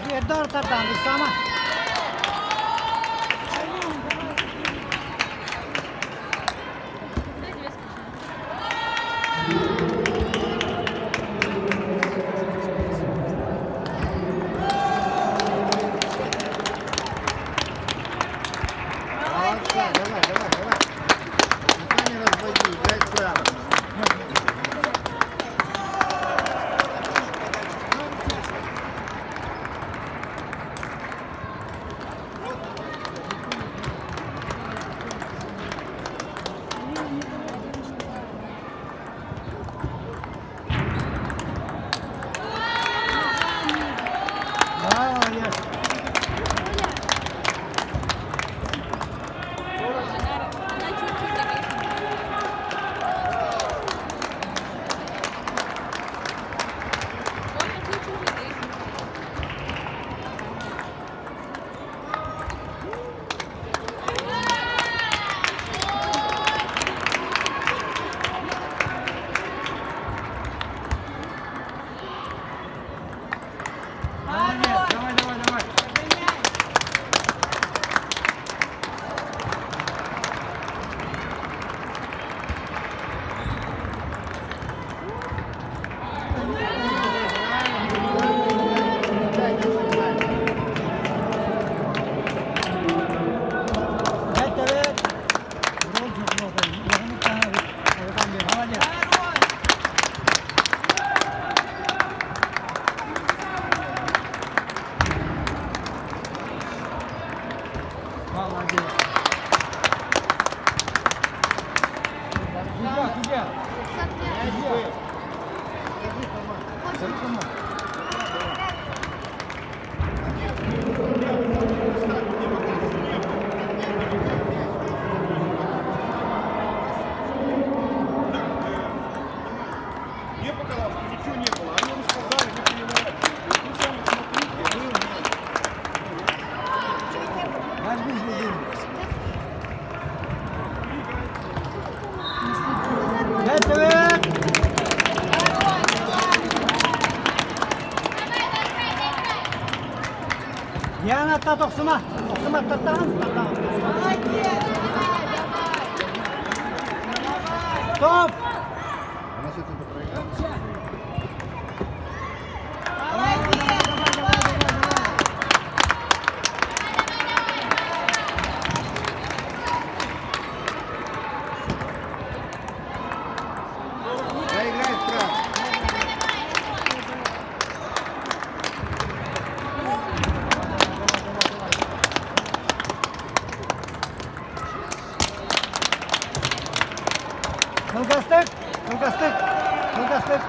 Эрдэ тардан, ыксаама. Молодца, давай, давай, давай. Пока не разводи, играй справа. Давай, молодец. Она чуть-чуть зависит. Оля чуть-чуть зависит. Молодец. Давай, давай, давай. Дай, давай, давай. Evet, evet. Молодец. Молодец. Судья, судья. Судья. Скажи сама. Сама. Мне показалось, что ничего не было. Они вам сказали, вы понимаете. Вы сами смотрите. Возьми другую. Evet, evet. Диана, тохсума. Тохсума, таттаҕын, таттаҕын. Молодец, давай, давай. Давай. Стоп! Она сейчас это проиграет. Молодец, давай. Да, играй справа. Кылгастык, кылгастык, кылгастык.